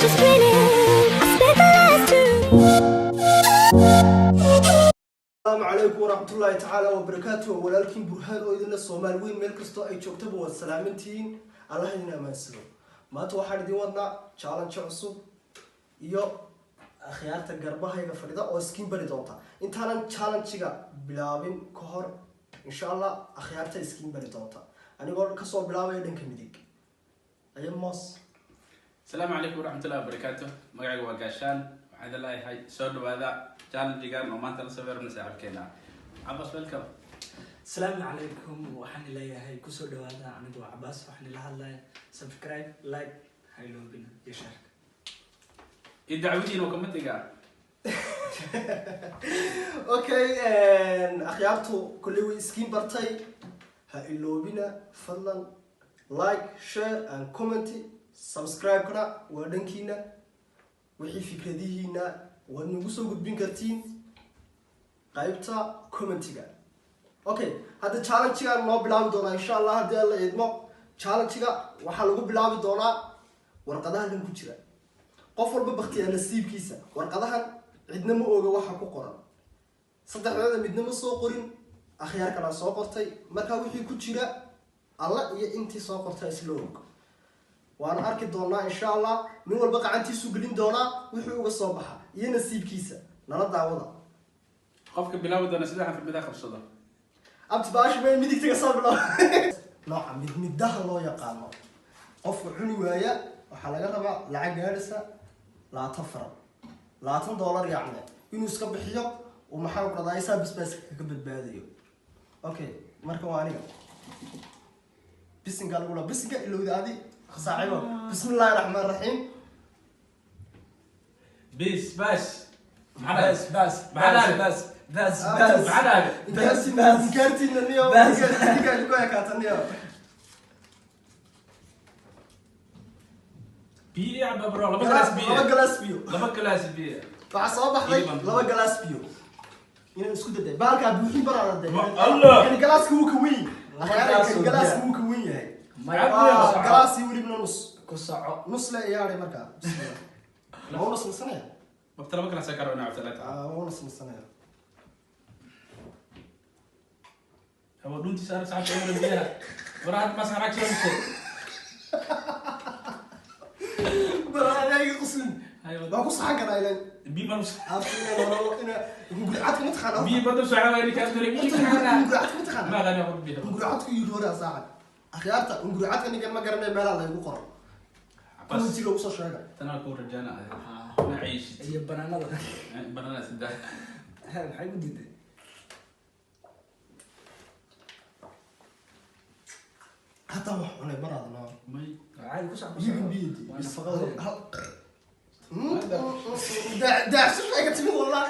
Was grinning. I spent the last two. Asalaamu calaykum waraxmatullaahi tacaala wabarakaatuh. Walaalkiin Burhaan oo idinla Soomaali weyn meel kastoo ay joogtaba waad salaamantihiin. Allah idin amaansado. Maanta waxaan idin wadnaa challenge cusub iyo akhyaarta garbahayga fadhida oo iskiin bari doonta. Intaanan challenge-ga bilaabin ka hor, insha Allah, akhyaarta iskiin bari doonta, anigoo kasoo bilaabaya dhanka midig ayo Moos. Asalaamu calaykum waraxmatullahi wabarakaatu. Magacayga waa Gaashaan. Waxaan idin leeyahay soo dhawaada challengegan oo maanta la sawirna saaxiibkeena Cabas. Welcome. Asalaamu calaykum. Waxaan leeyahay kusoo dhawaada. Anigu waa Cabaas. Waxaan ila hadlaya subscribe, like ha iloobina iyo share. Iyo dacwadiin oo kamid-iga. Okay, akhyaartu kolley way iskiin bartay. Ha iloobina fadlan like, share and comment. Subscribe-kana waa dhankiina. Wixii fikradihiina waad nagu soo gudbin kartiin qaybta commentiga. Okay, hadda challenge-gaan noo bilaabi doonaa, insha Allah, haddii Alla idmo. Challenge-ga waxaa lagu bilaabi doonaa warqadaha dhan ku jira. Qof walba baktiyaa nasiibkiisa. Warqadahan cidna ma oga waxa ku qoran. Saddexdooda midna ma soo qorin, akhyaar kalaa soo qortay. Marka wixii ku jira Alla iyo intii soo qortay isla og. Waana arki doonaa, insha Allah. Nin walba gacantiisu gelin doonaa wixii uga soo baxa iyo nasiibkiisa. Nala daawada. Qofka bilaabi doona saddex afar qabsado. Abti, baashi may midigtaga soo bilaab. Nooca mid middaha loo yaqaano, qofka cuni waaya waxaa laga rabaa lacag gaadhaysa 20 faran, $20, yacni inuu iska bixiyo uu, maxaa ku dhahdaa, isaa basbaaska kaga badbaadayo. Okay, marka waa aniga. Bisinka lagu laa, bisinka ilowda adi saaxiibo. Bismi illaahi raxmaan raxiim. Bis bas. Maxaa dhahay? Bas bas. Maxaa dhahay? Bas bas. Ah, bas. Maxaa dhahay? Inkaartiina, inkaartiina niyo. Bas. Inkaartiina ku ekaata niyo. Biyo caba bro, laba galaas biyo. Laba galaas biyo. Laba galaas biyo. Waxaa soo baxday Hilib. laba galaas biyo inaan isku daday. Baalkaa buuxin baraada de. Ma Allah. Kani galaaska wuu ka weyn. Laba galaas Kani oo galaaska biyo. wuu ka weyn yahay. Maya. Waa galaasii welibna nus. Ku soco. Nus le iyaadhay markaa. Bismillah. Waa u nusnusanaya. Waqti laba galaas ka rabnaa cabdi Allah. Ah, waa u nusnusanaya. Hawa dhuntiisa arag saxabka ugu biyaha. Waraad ma saxaag soo misay. Baraada iga quslin. Waa ku saxan karaa ilan. Biyo baan Afka inaan horo ina hunguri-cadka ma taqaana? Biyo badan soo caway ninka afdalay. Hunguri-cadka ma taqaana? Ma qani qor biyo. Hunguri-cadku yidhi hore saaxad. Akhyaarta, hunguri-cadka ninkan ma garanay. Meelaa laygu qoro. Bas. Commentiga usoo sheega. Tanaa ku rajana. Ma ciishid. Iyo banaanada. Banana saddex. Ha, maxay u diiday? Hataa wax cunay maraada noo. May. Caadi ku soco, ku Biyo soco. biyo. Waa nafaqada. Daacsi iga timid wallah.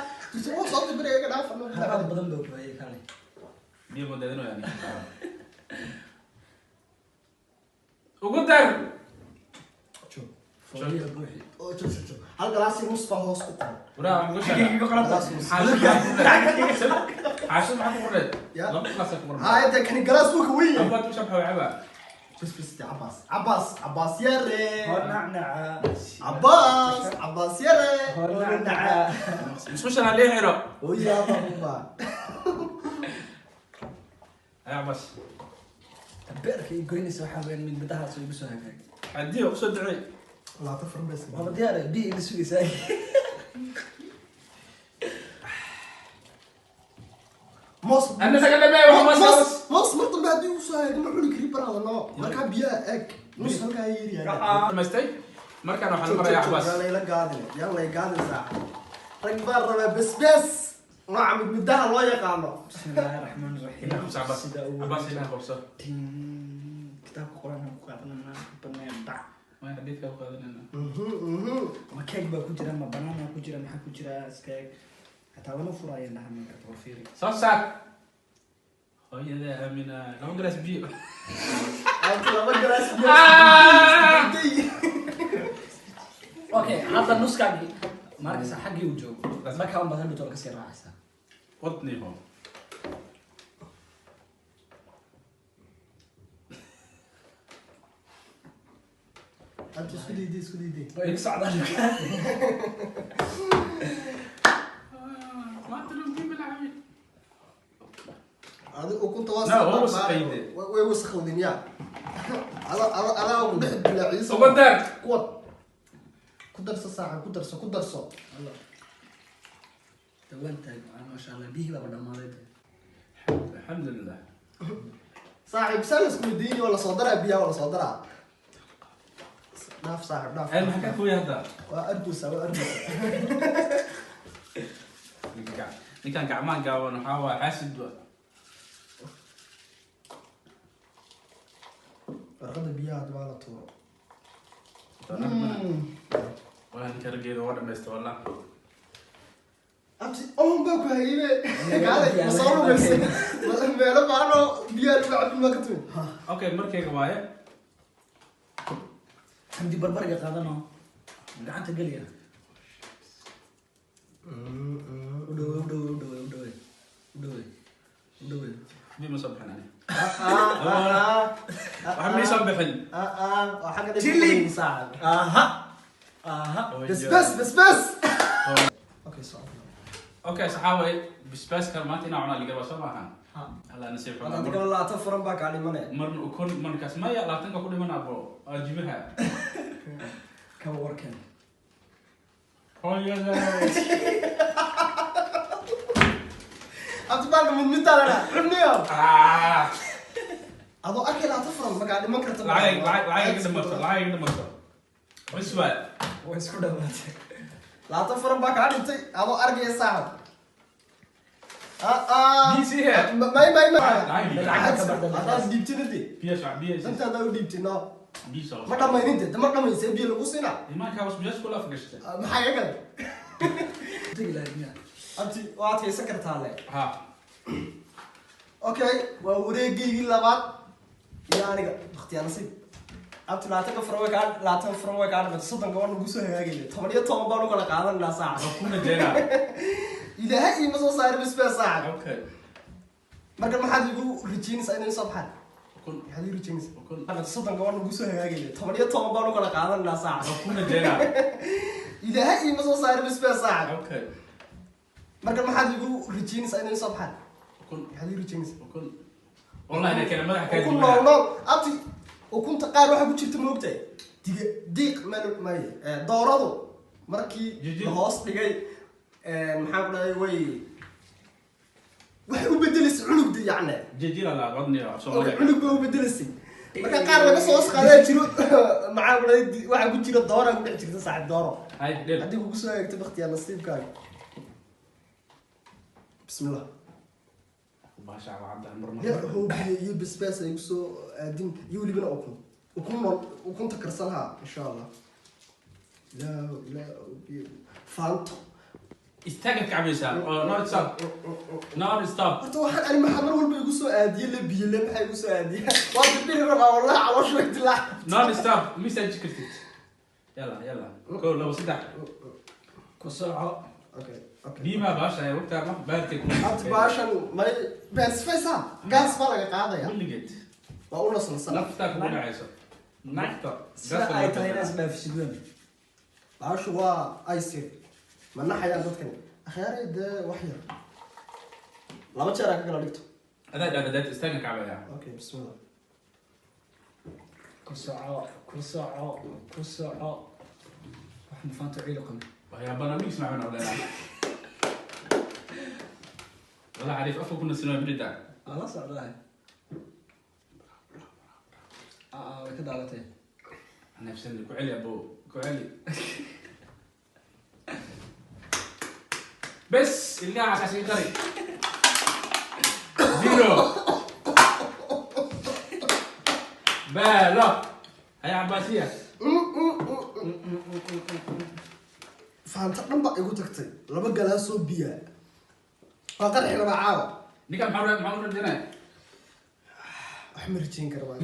Waa soo dibiraya, iga dhaaf. Harada badan baa ku hayay kale. Biyo ma daadino yani. Ugu dar. Joog. Fooliya buuxi. Oo, joog, joog, joog. Hal galaasi nus baa hoos ku qoran. Waraa ugu sheega. Xaggee kaga Galaas nus. Xaashid maxaa ku qorneed? Ya. Laba galaas ku qorneed. Haa, inta kani galaas buu ka weyn yahay. Abaad u shabxa caba. Bas bas de Cabaas, Cabaas, Cabaas yare. Hor nacnaca. Cabaas, Cabaas yare. Hor nacnaca. Musqushan ha lee xiro. Oya baba. Ay Cabas. Beerka i goynaysa waxaa weeyaan mid midahaas oo igu soo hagaagay. Haddii u soo ducee. 20 faran bas. Waaba diyaar eh, biyo iga sugaysaa. Moos. Anna saga dhamee wax ma Moos, moos, mar dambe haddii uu soo hagaagin ma cuni kari baraada noo. Markaa biyaha eeg. Nus halkaa yiri yahay. Dhamaystay. Markaan waxaan marayaa Cabas. Yaan layla gaadin, yaan lay gaadin saaxib. Rag baan rabaa basbaas nooca mid middaha loo yaqaano. Bismillaahi raxmaani raxiim. Ilaah qabso Cabas. Sida uu Cabas ilaah qabso. Tin, kitaabka qur-aanka ku qaadananaa baneeya dhac. Ma xadiidka ku qaadanayna. Ma keeg baa ku jira, ma banana ku jira, maxaa ku jira? Iska eeg xataa lama furaayo indhaha ma garta war fiiri. Soo saar. Hooyada Aamina, laba galaas biyo. Abti, laba galaas biyo. Okay, hadda nuskaagii markasa xaggii uu joogo markaa unbaad hadhow tool kasii raacaysaa. Wadniho. Abti, isku diiday, isku diiday. Way igu socdaan. Maanta dhan biyo malacabin. Adi ukunta waa No, waa wasaqayde. Way wasaqowdeen ya. Adaa ku dhex dilaaciyey. Ugu dar. Kuwad ku darso saaxib, ku darso, ku darso. Dhawaan tahay macaan, maasha Allah, biyihii baaba dhammaaday. Alxamdulilah. Saaxib, saa la isku weydiinay, waa lasoo daraa biyaha, waa lasoo daraa. Dhaaf saaxib, dhaaf. Ay, maxaa ka kuya hadda? Waa ardusa, waa ardusa. Ninkan gacmaha gaaban waxaa waa xaasid wa. Warqada biyaha hadda waa la tuuro. Walaa, ninka raggeeda waa dhamaysta wallah. Abti, oon baa ku haybe. Kaalay, ma soo rumaysay meelo baano biyaha lagu cabin maa ka timid? Okay, markayga waaye. Xamdi, barbariga qaadano, gacanta geliya. U dhawe, u dhawe, u dhawe, u dhawe, u dhawe, u dhawe. Biyo ma soo bixin ani. Waxa ma soo bixin. Chili. Aha, aha. Bas bas bas bas, okay, so Okay, saxaabay, basbaaska maanta inaa cunaa liga soo maahan. Ha. Alla nasiib hadda xumaa. kale 20 furan baa kaa dhimanaya. Marna ukun markaas maya 20-ka ku dhiman abo jibaha. Kaba warkeen. Hooyada. Abti, baalka mid midtaa la dhaa cunniyo. Ah. Adoo arkay 20 furan makaa dhiman karta. Lacag lacag lacag iga dhimato, lacag iga dhimato bas waay. Way isku dhamaatay. 20 furan baa kaa dhintay adoo arkaya, saaxib. Biisi he. May, may, may. Lacag. Lacag ka badal. Haddaad dhiibtin inti Biyo soo biyo. danta haddaa u dhiibtin, no. Biyo soo. Ma dhamaynin de, ma dhamaysay, biyo lagu siinaa. Imaanka was biyo kula afgashtay. Maxaa iga galay? Tegi lahayd miya? Abti, waa adkaysan kartaa le. Ha. Okay, waa wareegaygii labaad iyo aniga bakhtiyaa nasiib. Abti, 20-ka furan way kaa, 20 furan way kaa dhimatay. 30-ka waa nagu soo hagaagayna, 10 iyo 10 baan u kala qaadanaa saaca. Waa kuna jeeraa. Ilaahay iima soo saaray bisbaa saaca. Okay. Marka maxaad igu rajaynaysaa inay soo baxaan? Ukun. Maxaad igu rajaynaysaa? Ukun. 30-ka waa nagu soo hagaagayna, 10 iyo 10 baan u kala qaadanaa saaca. Waa kuna jeeraa. Ilaahay iima soo saaray bisbaa saaca. Okay. Marka maxaad igu rajaynaysaa inay soo baxaan? Ukun. Maxaad igu rajaynaysaa? Ukun wallahi inay kale madaxa kaa Ukun jibinaa. nool nool. Abti, ukunta qaar waxaa ku jirta, moogtahay, diga diiq meel may dooradu markii Jijin. la hoos dhigay, maxaan ku dhahay, way waxay u bedelaysay cunugda yacni. Jijira la badniyo Soomaaliya. Cunug bay u bedelaysay. Marka qaar laga soo hoos qaadaa jiro, maxaan ku dhahay, waxaa ku jira doora ku dhex jirta, saaxiib, dooro. Hay dhel. Haddii kugu soo eegto bakhtiyaa nasiibkaaga, bismillah. Baasha waa cadda mar mar. Ya hoobiye iyo basbaas ay kusoo aadin iyo welibana ukun, ukun nool, ukunta karsan. Ha, insha Allah. Laa laa, hoobiye, faanto. Istaagad ka cabaysaa oo no stop, no stop. Horta waxaan ani maxaa mar walba igu soo aadiye? Le biyo le maxaa igu soo aadiye? Waa bibiri rabaa wallahi, calooshu way dilaac. No stop, message kartid. Yalla yalla, kow, labo, saddex. Ku soco. Okay. Biimaa baasha ay wagtaa ma baartay ku. Abti, baashan may beesfaysaa, gaas baa laga qaadaya. Kulligeed. Waa u nasansan. Naftaa kugu dhacayso nafta. Sida ay tahay inaad isdhaafisid weyn. Baashu waa icir, ma naxayaan dadkani akhyaaray dee. Wax yar laba jeer aa ka kala dhigto. Adaa dhahda daad istaagan kacbaya. Okay, bismillah. Ku soco, ku soco, ku soco. Wax mafaanto ciilo qabin. Waxyaabana mix macuna leena wala xariif afka kuna sinoo bidida. Waa la socdaa. Aa, way ka daalatay. Nafsan ku celi, abo, ku celi bes. Ilkaha casasi qari zero baalo haya cabaasiya. Faanta dhan baa igu tagtay, laba galaasoo biyaa waa qarxi rabaa caawa. Ninkan maxaa u rajaynaya? Wax ma rajayn kara baa.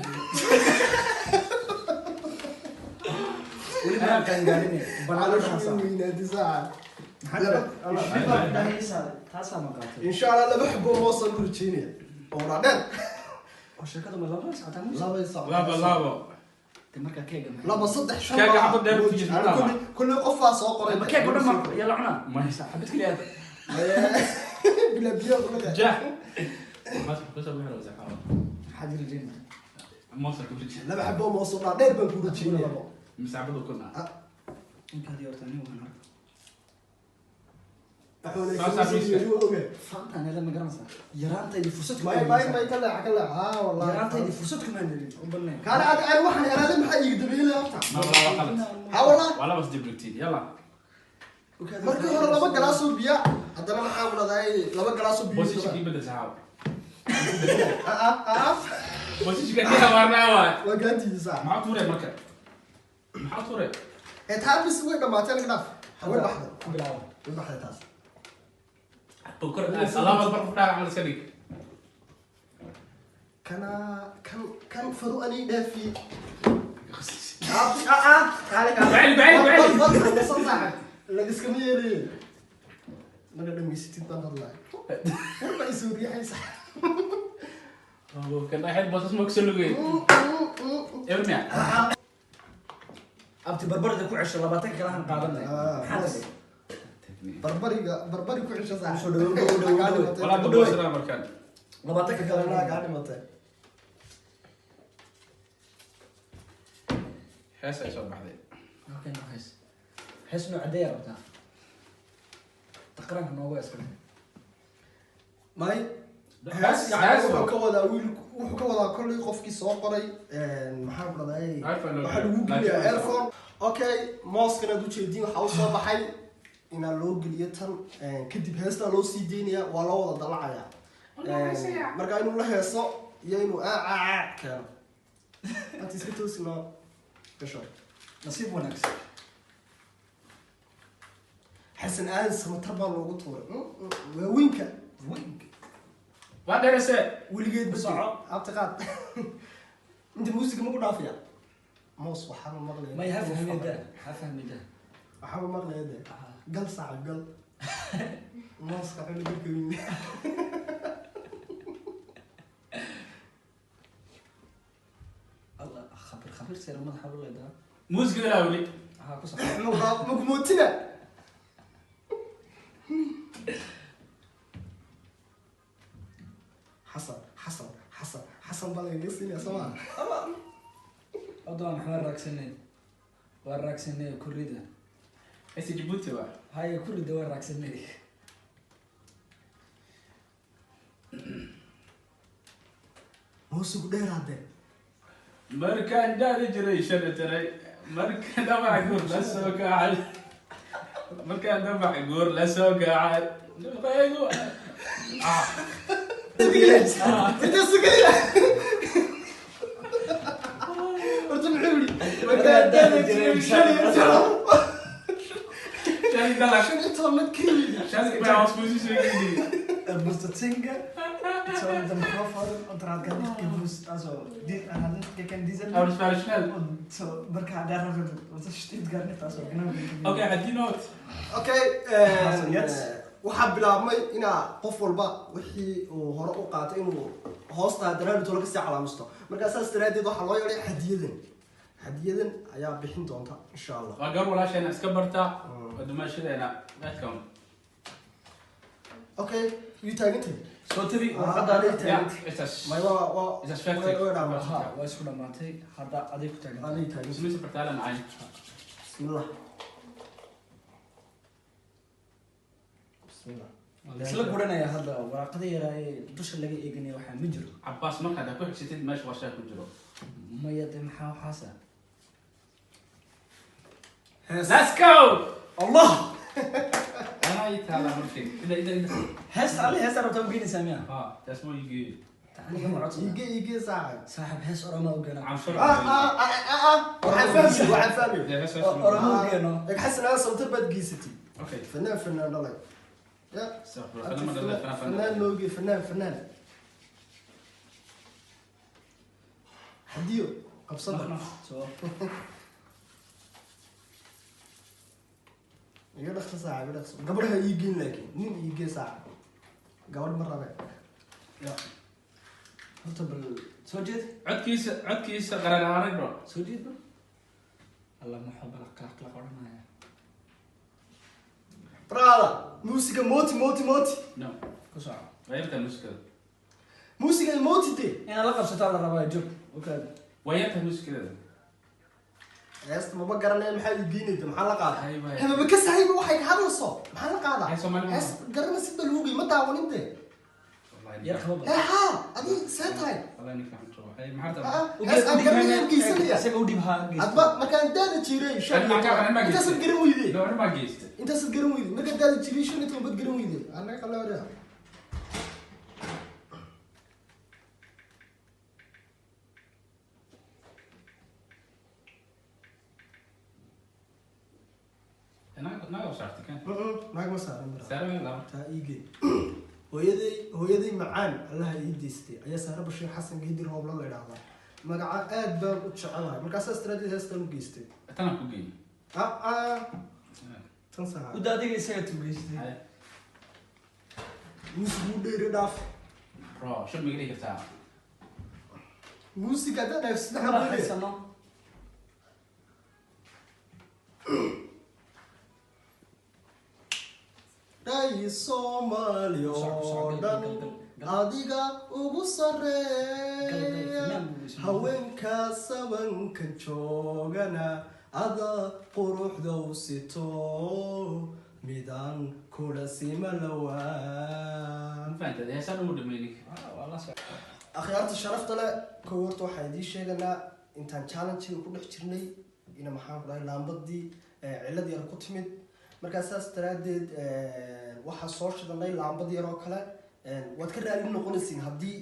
Weli ma qaan gaarin Calooshu way weynaatay saaca. Taasaa ma qaatay. Insha Allah laba xabo moosaan u rajaynaya oo dhaadheer. Oo sheekadu ma laba socotaa mus Labay socdaa. Labo labo. De markaa keega maxay? Laba, saddex, shan. Keega Baa. xabad dheer ku jirta. Ani kulli qofaa soo qoray. Ma keeg oo dhan yaa la cunaa? Maya. Xabad keliya. Bila biyo kula. Jah. Mas ku soo bixi wasa xawa. Maxaad rajaynaysaa? Moos ku rijin. Laba xabo moos oo dheer baan ku rajaynaya. Mise xabad kun ah. Inkaad yorta anigu waan arka. Faantaan hele, ma garanaysaa? Yaraantaydi fursad kuma May may may, ka leexa, ka leexa. Haa, wallahi. Yaraantaydi fursad kuma helin u bannayn. Kaale aad aan waxaan yaraaday, maxaa iiga dabeelay horta? Ma wala qalad. Haa, wallahi. Wala bas dib dhigtiin. Yalla. Markii hore laba galaasoo biya, haddana maxaa ku dhahday laba galaasoo biyo. Position bedel saxaw. Ah ah ah. Position ka warnaa waa. Waa gaantiisa. Maxaa tuuray marka? Maxaa tuuray? Ee, taa bis way dhamaatay, laga dhaaf. Way baxday. Ku bilaabo. Way baxday taas. Bukar Allah akbar, dhac camal iska dhig. Kana kan kan faru ani dhaafi. Ah ah, kaale kaale. Bacil, bacil, bacil. Laga iskama yeelayo. Naga dhamaysatid baan hadlaay. Warba isoo riixaysa. Kan dhaxay boosas ma kusoo lugay. Eber miya? Abti, barbarda ku cesho, 20 kale han qaadanay. Ah, Maxaa boos. tagay? Barbariga barbari ku cesho saax. Soo dhawow, dhawow, dhawow, dhawow. Walaa boosana markaan. 20 kale. Kalena kaa dhimatay. Hees ay soo baxday. Okay, no hees. Hees nooc cadeeya rabtaa? Taqraanka noogu iska. May, hees yani wuxuu ka wadaa wiilku, wuxuu ka wadaa kolley qofkii soo qoray, maxaa ku dhahday, iPhone loo waxaa lagu geliyaa. geliyaa earphone. Okay, mooskan aad ujeediin waxaa usoo baxay inaa loo geliyo tan, kadib heestaa loo sii deynaya, waa loo wada dalacaya. Marka inuu la heeso iyo inuu aa keeno hanta iska toosi noo gasho. Nasiib wanaagsan. Xasan Aadan Samatar baa loogu tuuray. Waaweynka. Wink. Waa dheerese. Weligeed ba Soco. Abti qaad inta muusiga maku dhaafaya moos, waxaaba maqlaya. May, ha fahmida. Ha fahmida. Waxaaba maqlaya de gal saaxib gal mooska xuli galka weyn. Allah, khabir khabir seer madaxa u leedahay. Muusiga ilaa weli. Ha ku soco. Makumootina. Xasan Xasan Xasan Xasan baa lagaga siinaya, soo maa? Hadda waa maxaa raagsanay? Waa raagsanay kurida. Heesta Djibouti waa. Haya, kurida waa raagsanay. Muusigu dheeraadee. Markaan dhaali jiray shan tiray, markaan dhamac guur la soo kacay, markaan dhamac guur la soo kacay dhulkaygu ah. Inta sugaya horta muxuu yidhi? Markaan daali jiray 15. Shan dalag. 15 mid ka yidhi. Shan baa hoos kuusii sheegayay. Er musste zingen, zo met de microfoon, und er had gar nicht gewusst, also die, er hat nicht gekannt diesen Aber das war schnell. Und so, marka daar und das steht gar nicht, also genau. Okay, haddii note. Okay. Also jetzt? Waxaa bilaabmay inaa qof walba wixii uu hore u qaatay inuu hoosta haddana tola kasii calaamisto. Markaa saas daraadeed waxaa loo yeedhay hadiyadan. Hadiyadan ayaa bixin doonta, insha Allah. Waa gabar walaasheena iska barta, waa dumaashadeena. Welcome. Okay, yuu taagantay. Soo tiri. Warqadda aday Ja, taagantay. is das May, waa is das fertig? way dhamaatay. Ha, waa isku dhamaatay, hadda aday ku taagan. Aday taagantay. Bismillah, vertalen macay. Bismillah, bismillah. Isla guranaya hadda waraaqada yaraaye dusha laga eeganaya, waxaa ma jiro. Cabbaas, markaad ku xigsatid meesha warshaa ku jiro. Maya de, maxaa waxaasa? Hees. Let's go. Allah. Anaa ii taala markii ida ida ida. Heesta alle, heesta rabtaa u geenaysaa miya? Ha, taas ma igi. Aniga ma codsan. Ige ige saaxib. Saaxib, hees oroma u geena. Canshur. Ah ah ah ah ah, waxaan fahmi, waxaan fahmi. Oroma u geeno. Eg, Xasan Aadan Samatar baad geysatay. Okay. Fanaan, fanaan dhalay ya. Astaghfirullah, fanaan ma dhalay, fanaan. Fanaan Fanaan. nooge, fanaan, fanaan hadiyo qabsada. Soo. Iga dhaqso saaxib, iga dhaqso. Gabadha ii geen, laakiin nin ii gee saaxib, gabadh ma rabe. Ya. Horta bal Soo jeed. Codkiisa qaran arag, bro. Soo jeed, bro. Alla, muxuu balaq qalaq qalaq odhanaya? Brother, muusiga moti moti moti. No. Ku soco. Waa yartaa muusikada. Muusiga moti de. Inaad la qabsataa la rabaa, joog. Okay. Waa yartaa muusikada. Heesta maba garanaya, maxaa ii geynayda? Maxaa la qaadaa? Hay, bay. Maba ka sahayba waxay ka hadlayso. Maxaa la qaadaa? Hay, Soomaali ma Hees garana si balwugay ma daawanin de. Wallahi. Yar qaba. Hee haa, adi see tahay? Wallahi ninka waxaan joogaa. Hay, maxaa rabtaa? Ah, hees aan garanaya geysanaya. Isaga u dhib ha geysto. Adba markaan daada jiray shan Ani iyo maxaa toban. ani ma geystay. Intaasaad garan weyde. No, ani ma geystay. Intaasaad garan weyde. Markaan daada jiray 15 baad garan weyde. Annaga qalaa wadaa. Naga saartay kan. Naag ma saaran, brother. Saaran laba. Taa iige. Hooyaday, hooyaday macaan, Allaha ii deystay, ayaa Saare Bashiir Xasan Geedir Hoobla la idhaahdaa. Magaca aad baan u jecelahay, markaasaas daraadeed heestaan u geystay. Tanaan ku geeyay. Ah ah, tan saha. Uda adiga isaga tuugeystay. Hay. Muusig uu dheeri dhaaf. Bro, shub ma geli kartaa? Muusig haddaa dhaaf saddex Ma xabo dheer. raaxaysano. Dhayi Soomaali oo dhan adiga ugu sarreeya, haweenka sabankan joogana ada quruxdow sito, midaan kula sima lawaa. Ma fahantay? Heesaan ugu dhameeyay ninka. Waa la socda. Akhyaarta sharafta leh, kow horta waxaan idiin sheeganaa intaan challenge-ga ku dhex jirnay ina, maxaan ku dhahay, laambadii cillad yar ku timid. Markaa saas daraaddeed waxaa soo shidanay laambad yar oo kale. Waad ka raali noqonaysiin haddii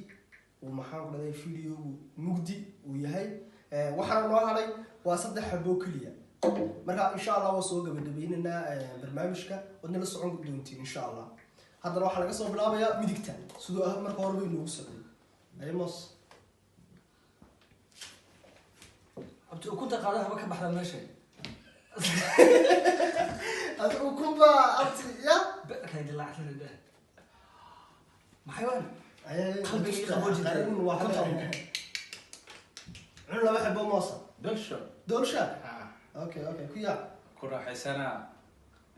uu, maxaan ku dhahday, videogu mugdi uu yahay. Waxaana noo hadhay waa saddex xabo keliya. Marka insha Allah waa soo gabagabeynaynaa barnaamijka, waad nala socon doontiin insha Allah. Haddana waxaa laga soo bilaabayaa midigta, sidoo ah marka hore bay noogu socday. Ayamos. Abti, ukunta qaada, haba ka baxda meesha. Adi ukunba, abti ya. Kay dilaacsan dheh. Maxay waan? Ay, Qalbiga ii qaboojintay. Qalin waa Ukunta. Cun laba xabo moosa. Dolsho. Doolsha. Ah, Okay, ku yaa. ku raaxaysanaa.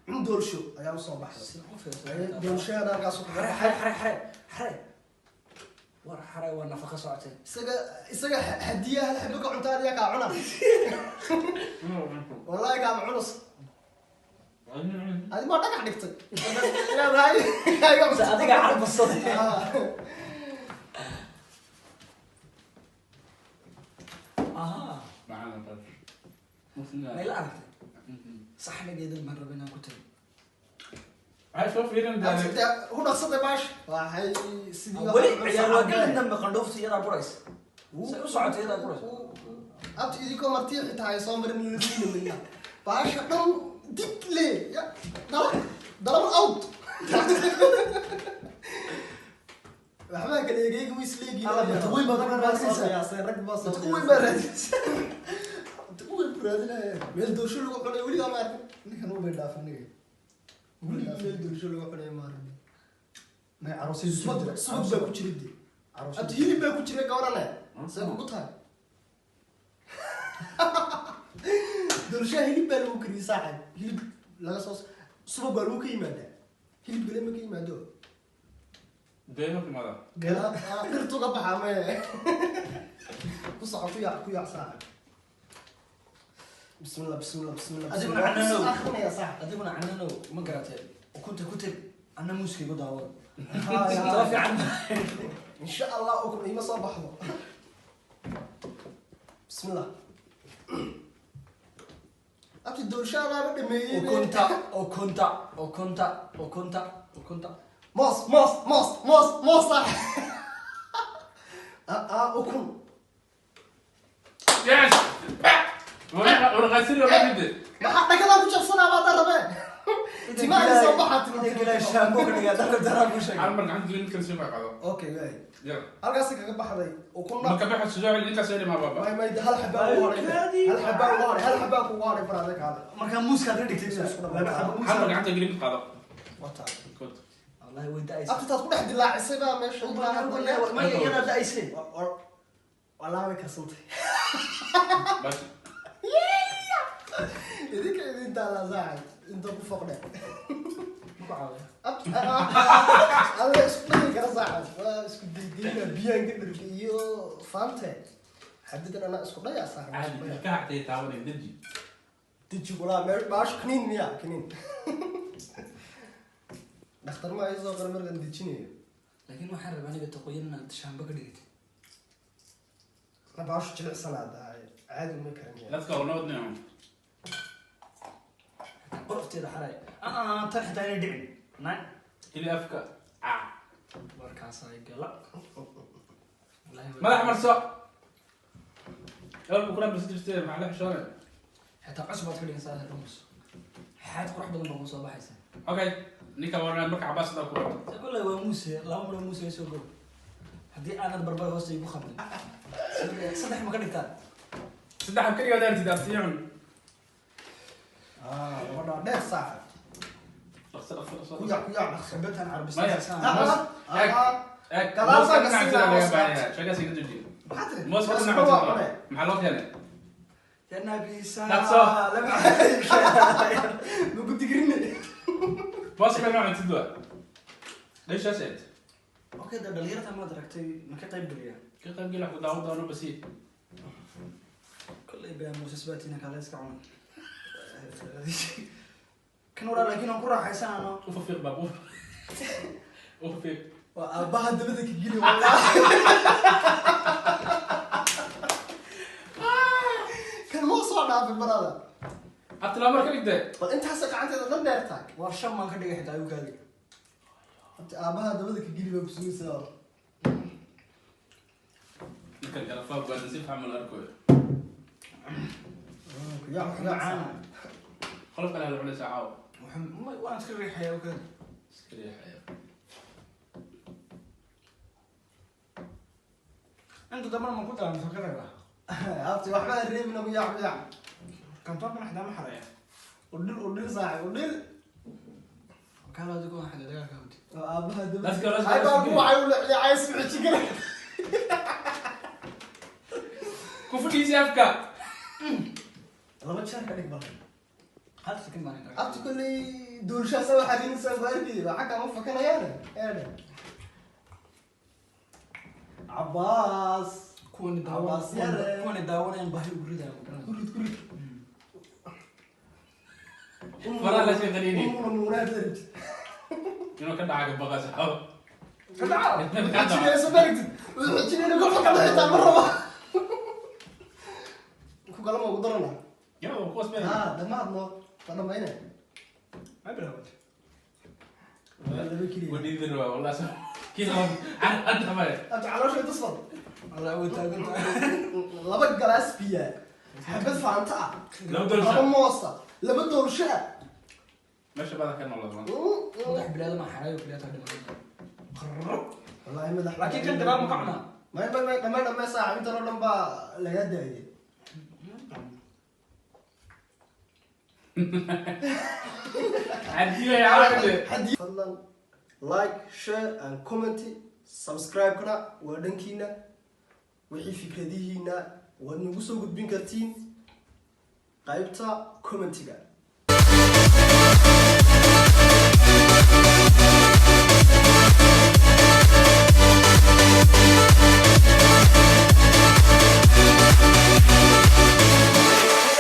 Cun doolsho ayaa usoo baxday. Si u fiirso. Ay, doolshahana halkaas ku Xare, xare, xare, xare, xare. War xare waa nafaqo socotay. Isaga hadiya hal xabo ka cuntaa, adiga kaa cuna. Wallahi kaama cunus. Adi ma dhagax dhigtay leedahay. Mise adiga carbasaday. Ah. Aha. Macaan bro. Ma ila aragtay? Saxnigeeda baan rabay inaan ku tago. Waxay soo fiirin Abti, dee, ku dhaqsatay baash waxay sidii Weli ciyaar waa gelin dambe, qandhoofta iyadaa buraysa. Say u socotay iyadaa buraysa. Abti, idinkoo martii xitaa ay soo marin ladiina midna baasha dhan dig le ya dala dalaba out, waxbaa kala egeegi way isleegiin. Alla, bata weyn baad ku raadinaysaa. Rag baa soo Bata weyn baad raadinaysaa. Bata weyn buu raadinaya. Meel doosho lagu cunay weligaa ma arkin. Ninkan uu bay dhaafan niga. Weligii meel doosho lagu cunay ma arkin. May aroosay. Subag baa ku jira de. Abti, hilib baa ku jira gabarane, see kugu tahay? Doolshaha hilib baa lagu kariyey, saaxib. Hilib laga soo subag baa lagu ka yimaadaa, hilib gale ma ka yimaado. Deema kumada. Dhirtu ka baxaa maye. Ku soco, ku yaac, ku yaac, saaxib. Bismillah, bismillah, bismillah. Adiguna Bismillah. cananow. Akhrinaya, saaxib. Adiguna cananow, ma garatay? Ukunta ku tag, anna muuska igu daawada. Haa, Taba fiican. Insha Allah ukun iima soo baxdo. Bismillah. Abti, doolshaadaaba dhameeyey. Ukunta, ukunta, ukunta, ukunta, ukunta. Moos, moos, moos, moos, moos, saaxib. Ah ah, ukun. Yes! Warqasiri wala mid. Maxaa dhagadaa ku jabsanaa baad rabee? Timaha soo baxa, tima. Ilaahay shampoo ka dhigaa, dara dara ku sheegay. Hal mar gacanta ninkan soo qaado. Okay, waay. Yalla. Halkaasi kaga baxday ukunna. Ma ka baxo soo celi ninkaas soo dhima baba. May, may, hal xabaa ugu horay, hal xabaa ugu horay, hal xabaa kugu horay, faraada kaale. Markaa muuska aad dhigtay laba xabo Hal mar muuska. gacanta gelin qaado. Wata. Good. Wallahi way da'aysaa. Abti, taad ku dhex dilaacisay baa meesha. Maya, iyadaa da'aysay. Wallaahi way karsantay. Bas. Idinka idin taalaa, saaxib, inta ku foqdhe. Ma ku caawiya? Alla isku dhigi kara, saaxib, waa isku diidina biyaan ka dherga iyo faante xabidan anaa isku dhaya, saaxib, Caadi. Isku dhaya. Ilkaha xatay taabanay, deji. Deji kulaa meel baasho kaniin miya? Kaniin dhakhtar ma ay soo qora markaan dejinayo. Laakiin waxaan rabaa aniga taqoyan inaad shaambo ka dhigatid. Na baasho jilicsanaa dahay, caadi uma karan yahay. Let's go, nabad nimo. Qolofteeda xaray tan xitaa inay dhicin na. Ili afka. Ah. Warkaas ay gala. Wallaahi Madax marso. Yalla kuna bas jirtay maxaa la xishoonay? Xitaa cusub baad ka dhigaysaa rumus, xaad qurux badan baa kusoo baxaysa. Okay, ninka waa marka Cabaas sidaa ku rabto. Kolley waa muuse, laba maro muuse ay soo gow haddii aanad barbar hoosta igu khamrin. Saddex ma ka dhigtaa? Saddex xab kaliya daartid aftiicun. Ah, laba dhaadheer, saaxib. Dhaqso, dhaqso, dhaqso. Ku yaac, ku yaac, dhaqso. Xabadtan Maya. carbistaan. Eeg. Eeg. Gadaal Mooska baa ka dhinaca siinaa, laga mooska. baahan yahay. Sheekaas iga joojiye. Maxaa tiri? Mooska Mooska dhinaca waa cuntada. cune. Maxaa loo keenay? Ya nabisa. Dhaqso. Maku digrine. Mooska dhinaca cuntid waa. Dheeshaas eed. Okay, de dhalinyarta maad aragtay ma ka qayb geliya? Ka qayb geli, wax ku daawan doono basi. Kolley baa muuse baatina kale iska cunay kan waraa, laakiin aan ku raaxaysanano. U fafiiq baa u fafiiq. Waa aabbaha dabada ka geli, wallaahi. Kan moo soo dhaafay barada. Abtilaa mar ka dhigtay. Bal intaas gacanteeda dhan dheertaa. Waa shan baan ka dhigay xitaa ayuu kaadi. Abti, aabbaha dabada ka geli baa kusugaysaa. Ninkan kala faag waa si fiican ma la arkayo. Ku yaac, ku yaac. Macaan. Qolof kale la cunaysaa caawa. Waan iska riixaya u kaadi. Iska riixaya. Inta dambana ma ku daraa ka reeba? Abti, waxba ha reebina, ku yaac, ku yaac. Kantoorkan xitaa ma xaraya. Udhil, udhil, saaxib, udhil. Kaala adigu waan xadaa dagaalka wadi. Waa aabaha dabada. Let's go, let's go, Ay, let's baa go. ku wacay u leexleecay isbici jigara. Ku fadhiisi afka. Laba jeer ka dhig bal. Hal sakin baan intaa. Abti, kolley duulshaasa waxaad inisaan ku arkayay baa xagga ma fakanayaane eedhe Cabaas. Kuwani daawan Cabaas yare. Kuwani daawanayaan baahi ugu ridaya, ma garanaysaa? Kurid, kurid. Faraha la sii qaniini. Umuna muunaa taribtid. Inuu ka dhaca ka baqa saxo. Ka dhaca. Xijinayso maragtid, wuxuu xijinayna ku fakada xitaa ma rabo. Ku kala ma ugu darana? Yaa kuwaas meel. Haa, dhammaad no waa dhamayne. Ma bilaawatay? Waa laba keliya. Wadhiidin waa wallah. Kii laba anta male. Abti, caloosha tusfad. Wallah way taagan tahay. Laba galaas biya, xabad faanta ah, Laba doolsho. laba moosa, laba doolsho ah. Meesha badan ka noolada maanta. Madax bilaada ma xarayo kaliya taa dhiman. Wallaahi madax. Laakiin kan gadaal ma ka cunaa? May, may, may, dhamay, dhamay, saaxib, intan oo dhan baa laga daayay. Cadiyo ya caawa. Fadlan like, share and comment, subscribe-kana waa dhankiina. Wixii fikradihiina waad nagu soo gudbin kartiin qaybta commentiga.